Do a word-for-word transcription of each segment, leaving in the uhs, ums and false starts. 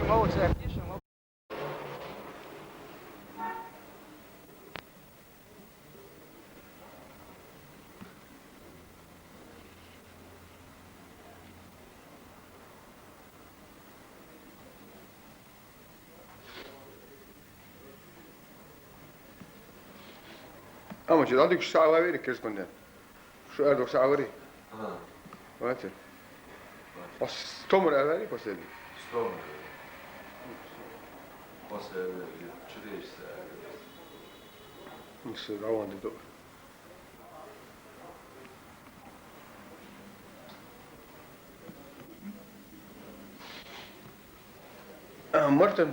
Ма вот, э, пишем, вот. Амма чи дадик шаъ вари корреспондент. Шу ардох шаъ вари. Ага. Вати. Ос томур авари последний. Стомур. После четыреста. Ну, всё, давай, иду. А, Мартин.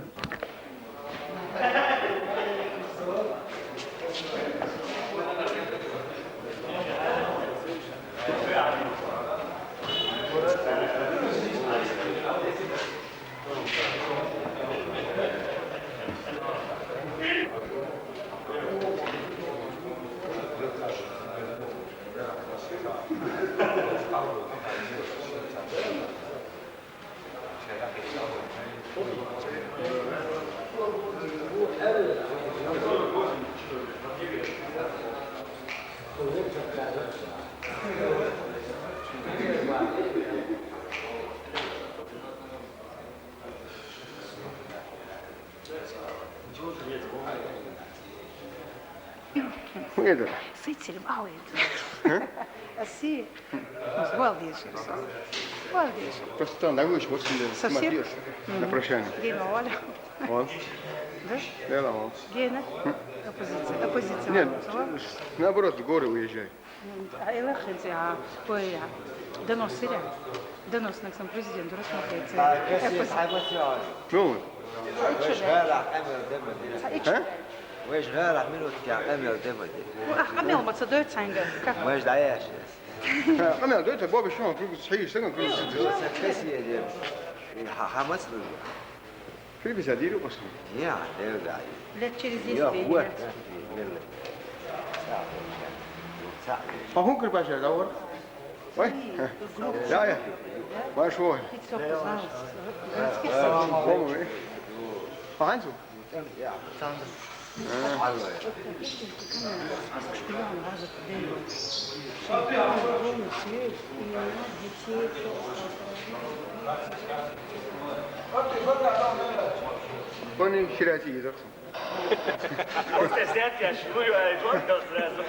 Уйдыр. Сый тилим ауйдыр. Хы? Аси. Вал дешер. Вал дешер. Просто там нагуешь, вот сюда. Совсем? Смотришь на прощание. Гена, Оля. Он? Да? Да, да, он. Гена? Оппозиция. Оппозиция. Нет, наоборот, в горы уезжай. А, эле хинзи, а, ой, а. Донос сире. Донос на ксам президенту рассмотреть. Ну. А? Веш гъайра, амел демади. Ах, амел маца дой цанга. Веш даеш. Амел дой, та боби шо, круг схи, сен круг схи. Ха, ха, маца дой. Филиппис адири къосна. Я, дергаи. Лет через десять. Я, вот. Пахун кыр башар, да, вор? Ой. Я, я. Ваш вор. Пахун су? Кони хирати идаксан. Просто сидят, я шую, а и он дал сразу.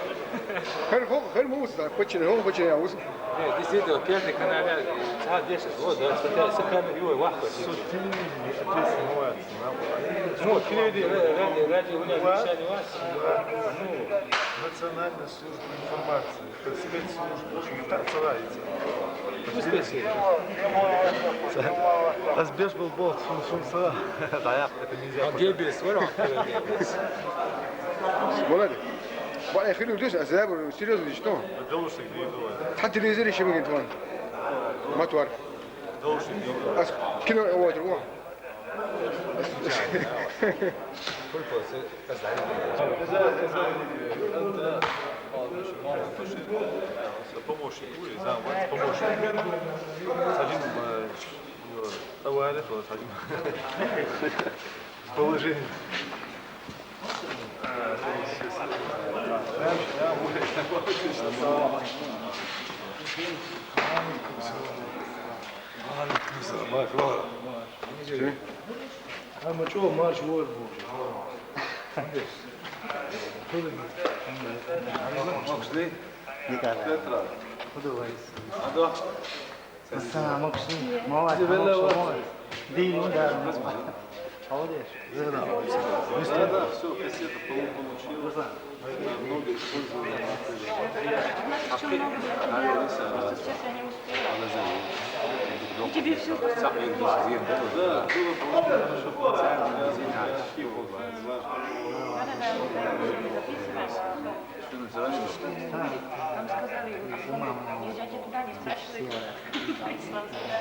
Хэр хо, хэр мус, да, почему, почему я ус? Нет, действительно, первый канал, я, а, десять, вот, да, с камерой, ой, вахта. Сутин, молодцы. Ну, переведи. Ради, ради, ради, у нас обещали вас. Ну, национальная служба информации. Это спецслужба, очень так называется. Ну, спецслужба. Аз беш бол бол, шун, шун сара. Да, это нельзя. А Геббельс, вон он, Геббельс. Молодец. Ба, эхир удус, аз забур, серьёзно, что? Та телевизор ещё мигин тван. Матвар. Аз кино, вот, вот. Помощник, помощник. Садим, э, товарищ, вот, садим. Положение. Ама чо марш вор бу. Петра. Адо. Сама мокши, молодец, молодец. Дилин да. Молодец. Да, да, всё, кассета получил. Много использовали. Сейчас я не успела. Тебе всё. Да, было просто хорошо, специально, не знаю, чего. Да, да, да, мы записываем. Там сказали, нельзя идти туда, не спрашивай. Прислал сюда.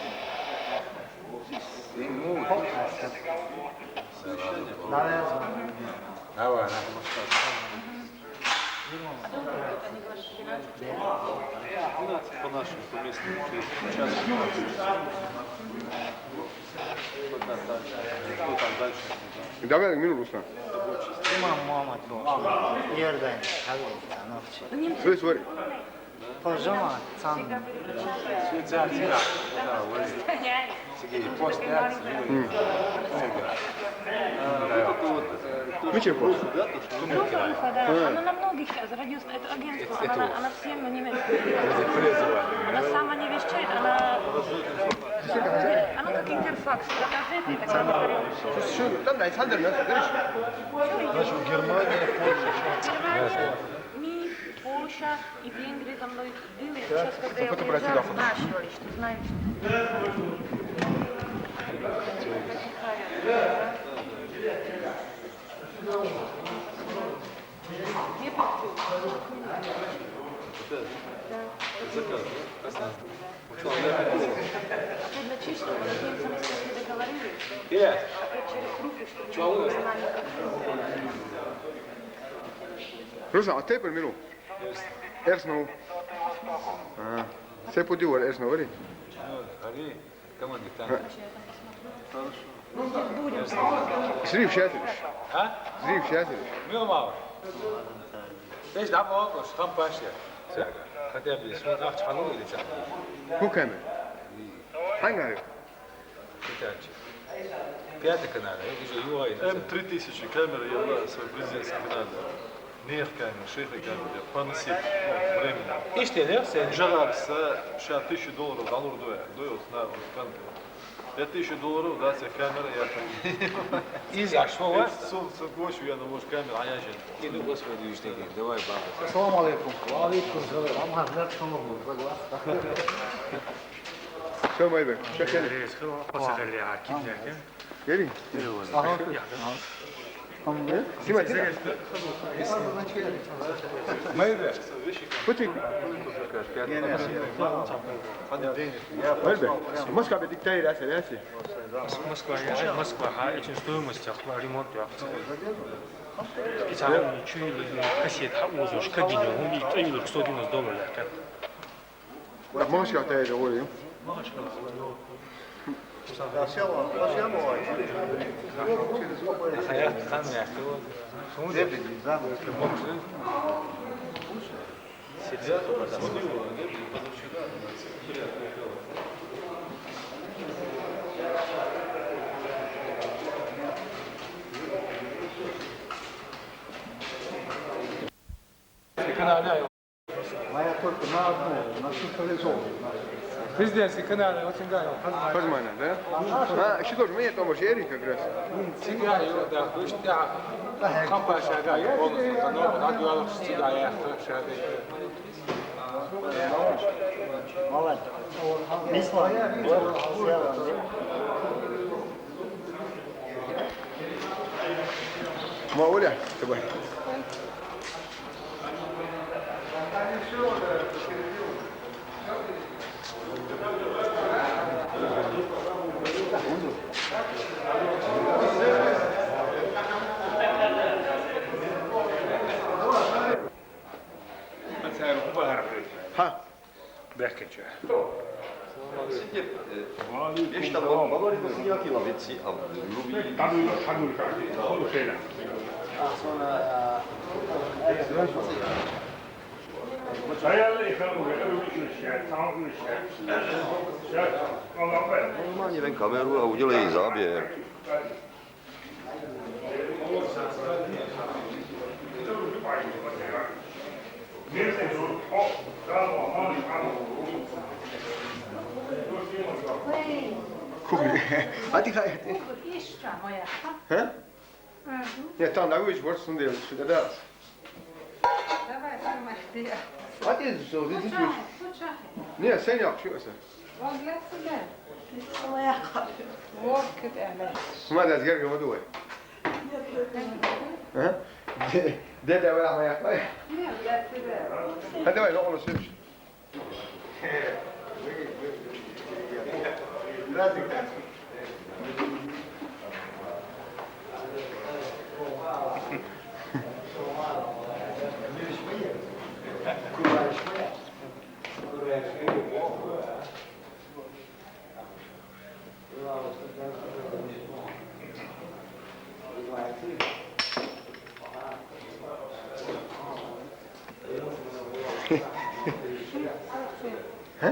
Давай, она. А долго идёт? Они говорят, двенадцать. По нашему, по местному, то есть сейчас. Пока так. Что там дальше? Давай, минут, Руслан. Имам Мухаммад Паша. Иордания, Хавиль, Анохчи. Слышь, смотри. Пожама, цан. Светлана, да, вот. Сергей, после акции, ну, и Ольга. А, вот это вот, э, то, Мичи что Паша. Группа инфо, да. Она на многих сейчас, радио, это агентство, она, она всем немецкая. Она сама не вещает, она, она как Интерфакс, она газета, так она говорит. Слушай, что там, Александр, надо, знаешь? Значит, Германия, Польша, Германия, МИД, Польша и Венгрия за мной были. Сейчас, когда я уезжала, спрашивали, что знаешь. Заказ, да? Опять начищено, мы надеемся, мы с ним не договорились. Опять через группу, чтобы не было нами. Руслан, а ты примеру? Эрсмау. А, се пудивар Эрсмау, вари? Ари, команда там. Хорошо. Зрив шатыриш. А? Зрив шатыриш. Миомал. Эш да бо, шхам паша. Хотя бы, смотри, ах, чхану или чхану. Ку камера? Хангари? Китайчи. Пятый канал, я вижу, юай. М три тысячи камера, я была свой президентский канал. Нех камера, шейх камера, я поносить, ну, временно. Иште, не, все. Жарса, ша тысячу долларов, доллар дуя, дуя, вот, на, вот, кан. Я тысячу долларов, да, тебе камера, я так. И за что, а? Сум, сум, гощу, я на ваш камера, а я же. И ну, Господи, иште, давай, баба. Ассаламу алейкум. Ва алейкум салам. Ам хазрат, шумур, баба. Всё, Майбек, всё, келли. Рейс, хо, пасахали, а, киднерген. Гели? Ага. Снимай, снимай. Майбек. Пути. Майбек. Москва бе диктайра, сэряси. Москва, я, Москва, ха, этим стоимость, ремонт, я. Специально чули кассет, ха, узош, кагине, он и сто девяносто долларов, я, как. Мамочка, ты это, ой. Моя только на одну, на всю коллизову. Президентский канал, очень га, Хазмана. Хазмана, да? А, что ж, мне там уже Эрик как раз. Сига, да, да. Компашага, полностью, но на дуалах сига, я, шага. Молодец. Бислан. Мауля, давай. Ха. Бехкече. Вешта валори бусиятила веци аб. Тану шагур ка. Хушена. Мани вен камеру, а уделе и забер. Кухня. А ты хай. Ишча моя. А? Нет, там на вылечь, вот смотри, сюда, да. Давай, снимай, где. А ты что, ты Слушай, слушай. Нет, Саня, что это? Вон для себя. Ты своя. Вот, куда она. Смотри, зеркало думай. А? Деда, вы моя. Нет, для себя. А давай, ну, он слышит. Хьа?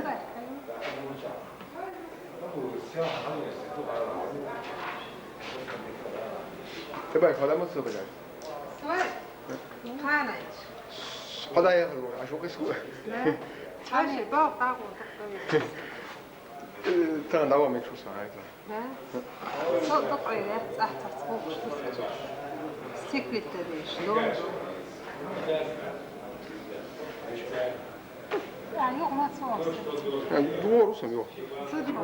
Ту бай, хьо ламаз ца дагахь? Хьо дӀаяхар ву, аш ву кхис ву. Хьа? Хьа? Э, тан дӀаван мича ву сан, хьайта. Хьа? Со дукъа яц, цӀахь цац вукхуш ду со. Стеклитта деш, дон. А, юкъ ма ца вахса. А, двору сам юкъ. Ца диб.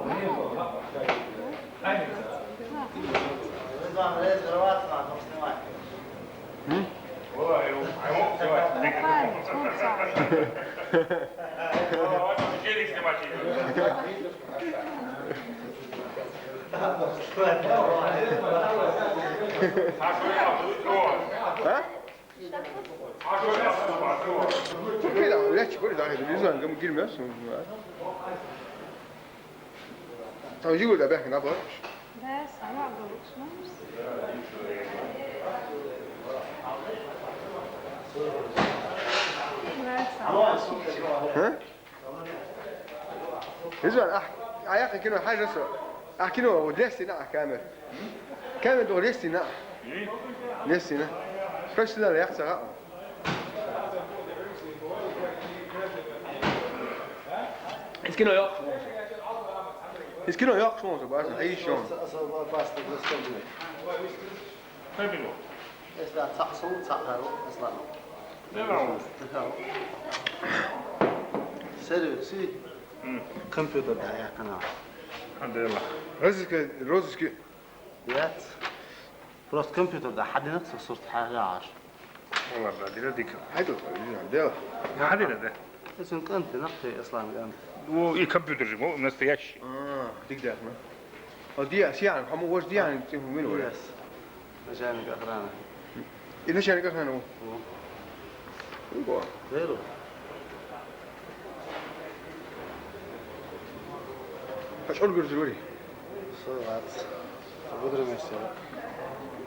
М? А? Çok iyi lan, öyle çıkıyor daha iyi. Biz lan, girmiyorsun. Tam jigul da belki ne yapar? Бес, ана гулуксмус. Бес, ана. Хы? Иза, а, а я кино хьажа со. А кино, вот здесь на камер. Камер, вот здесь на. Здесь на. Профессионал, я хочу. Из кино йоккхуш ву со. Из кино йоккхуш ву со, база, хьийш йо. Особо опасно для скандинавов. Хай било. Если цхьаъ сов, цхьаъ гӀар ву, Аслан. Не вау. Сервиси. М. Компьютер да, я канал. Адела. Розыски, розыски. Яц. Просто компьютер да, хьадинах со сурт хьагӀаш. Валла, да, дира дика. Хьайду, дира, дела. Хьадира, да. Эсун кӀант нах те, Аслан кӀант. Ну, и компьютер же, мо, настоящий. А, дик дяхна. А, диа, сиян, хьама вож диан, цифу мин вара. Яс. Начальник охраны. И начальник охраны у? Во. Уго. Веру. Хачал гурзури. Со вац. Будра месяц.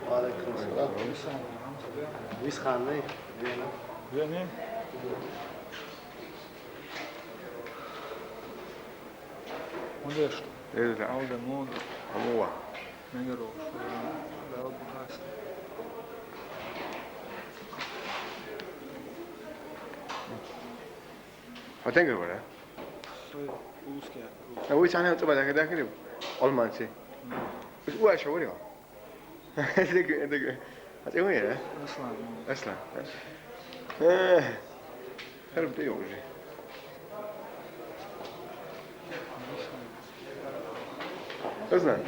Ва алейкум салам. Висханный. Вена. Вена? Мудеш. Эза. Алда мун. Амуа. Мегаро. Алда хас. Хатенга вара? Сой узкий. А вы сами оттуда так, так, алманцы. Вы что, вы? Дага, дага. Хатя вы, да? Аслан. Аслан. Э, хар бдэ уже. Аслан.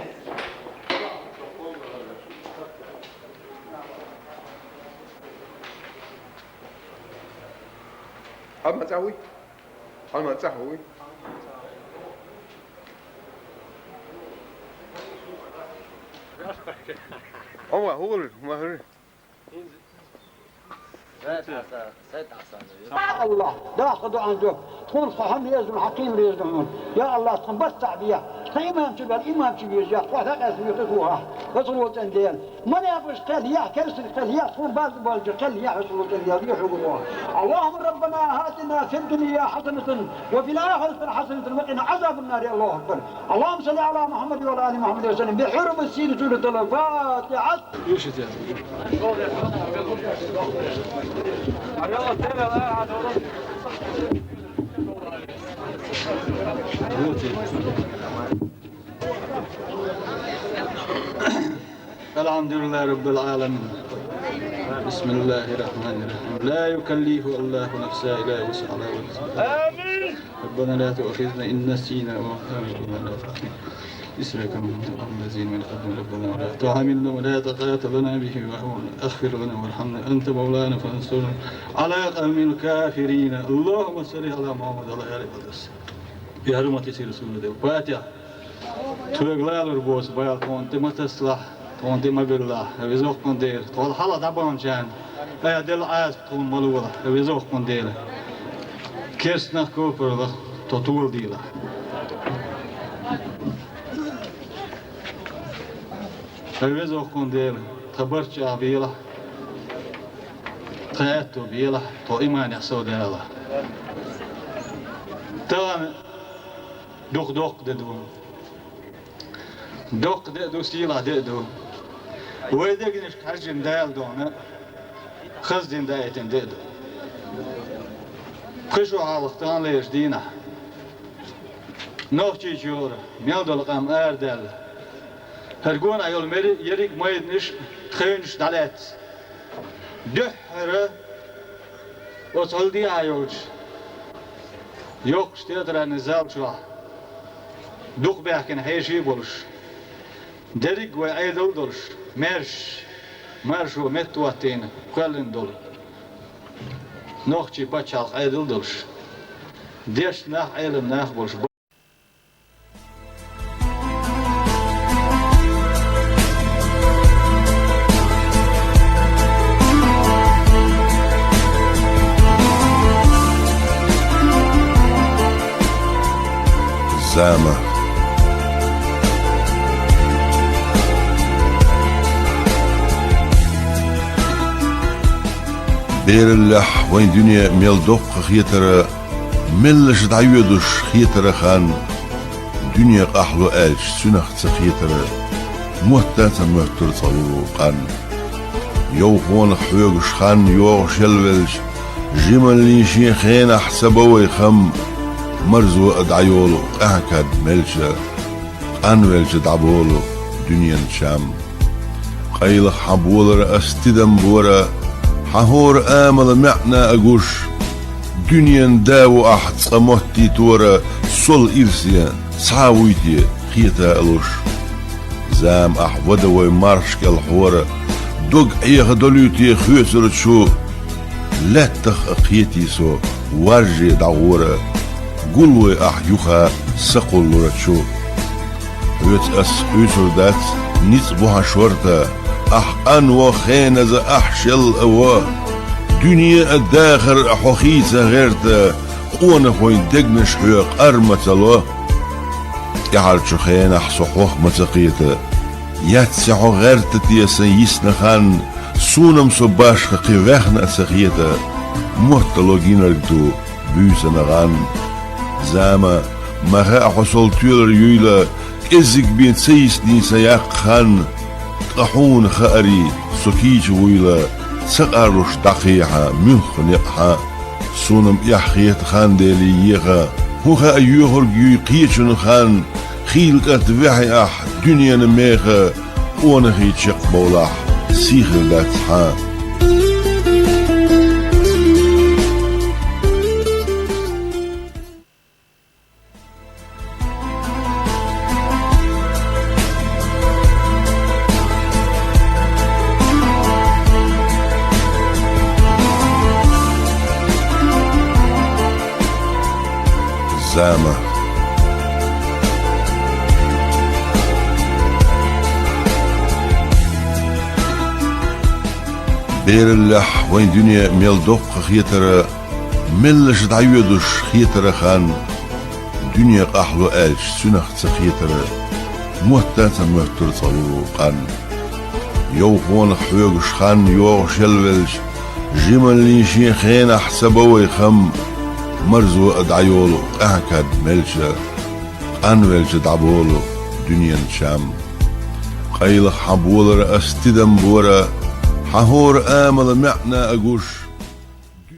Аб мацауи? Алма цахуй. Ова, хулы, махры. Аллах, даха дуан жо. Тхун хам резун, хаким резун. Я Аллах, тхун бат табия. Тхун имам чибал, имам чибал, я, тхун хакас михуа. Расул ватан дел. من يعبد قال يا كرسي قال يا قوم بعد بعد قال يا رسول الله يا يحب الله. اللهم ربنا آتنا في الدنيا حسنة وفي الآخرة حسنة وقنا عذاب النار. الله أكبر. اللهم صل على محمد وعلى آل محمد وسلم بحرمة سيدة سورة الفاتحة. الحمد لله رب العالمين. بسم الله الرحمن الرحيم. لا يكلف الله نفسا إلا وسعها. آمين. ربنا لا تؤاخذنا إن نسينا أو أخطأنا. ربنا لا تحمل إصرا كما حملته على الذين من قبلنا. ربنا ولا تحملنا ما لا طاقة لنا به واعف عنا واغفر لنا وارحمنا أنت مولانا فانصرنا على القوم الكافرين. اللهم صل على محمد وعلى آل محمد. بحرمة سيدة سورة الفاتحة. Тхоьга лалур боцу бала тхуна тӀе ма тассалахь, тхуна тӀе ма биллахь, веза-воккхун Дела. Тхол хьала дӀабаханчарна, айхьа делла Ӏазап тхуна ма лолахь, веза-воккхун Дела. Керстанах, копарлах тхо толадийлахь. Ай, веза-воккха Дела, тха барт чӀагӀбелахь, тха аьтту белахь, тхо иманехь совдалахь. Тахана дукха доккха де ду. Доккха де а ду, сийлахь де а ду. Вай дегнашка хьаьжжина Дала дохна, хаза дин даийтина де а ду. Пхи шу хьалха таханлерчу дийнахь Нохчийчуьра мел долу къам арадаьлла, хӀара гонахь йолу мери-, ерриг а майданаш, тхевнаш дӀалаьцна, дуьххьара оцу хьал дехьа йолчу йоккхачу театральни зал чохь дукха баьхкина хьеший а болуш, дерриг а вай Ӏедал а долуш, маьрша, маршо меттахӀоттийна кхоьллина долу нохчийн пачхьалкх Ӏедал а долуш, дешна нах, Ӏелам нах а болуш. Зама. Бераллехь вайн дуьне мел доккха хетара, меллаша дӀайоьдуш хетара хан. Дуьне къахьло аьлча, цуьнах ца кхетара, мотта а ца моьттура цкъа вуьйр ву къан. Йовхонах хьоьгуш хан йогӀуш ялвелча, жималлин шен хенахь ца бо вай хам. Марзо а дӀайолу къаьхьа кад мелча, къанвелча дӀаболу дуьненан чам. Къайлаха хьан болара ас тидам бора, хьан хӀора амала маьӀна а гуш. Дуьненан да ву ахь цкъа моттийтора, сол ирсе цхьа а вуй те хета а луш. Зама, ахь вада вай мархаш кӀел хьора, дог Ӏеха долуьйту те хоьцурчу. Лаьттах а кхетий со, варже дӀагӀора, гул вай ахь юха са кхуллурчу. Хьоьца ас къуьйсур дац, ницкъ бу хьан шорта, ахь къан во хеназа, ахь шел а во. Дуьне а, дахар а хьо хийца гӀерта, къонахойн дегнаш хьоь къар ма ца ло. ТӀаьхьарчу хенахь со хьох ма ца кхета, яц хьо гӀерта те сан йисна хан, суна-м со башха кхин ваьхна а ца хета, моттало гинарг ду буьйсанна гӀан. Зама, ма хаьа хьо сол тоьлар юйла, кӀеззиг бен ца йисний сан яккха хан, ткъа хьуна хаарий, со кийча вуйла, ца къарлуш дӀакхехьа муьлхха некъ хьан. Суна-м эхь хета хан Деле еха, хӀун хаьа, йоьхург юй кхечун хан, хийла кӀант ваьхьи ахь дуьненан меха, къонахий чекхбовлахь, сий хир дац хьан. Зама. Бераллехь вайн дуьне мел доккха хетара, меллаша дӀайоьдуш хетара хан. Дуьне къахьло аьлча, цуьнах ца кхетара, мотта а ца моьттура цкъа вуьйр ву къан. Йовхонах хьоьгуш хан йогӀуш ялвелча, жималлин шен хенахь ца бо вай хам, марзо а дӀайолу къаьхьа кад мелча, къанвелча дӀаболу дуьненан чам. Къайлаха хьан болара ас тидам бора, хьан хӀора амала маьӀна а гуш,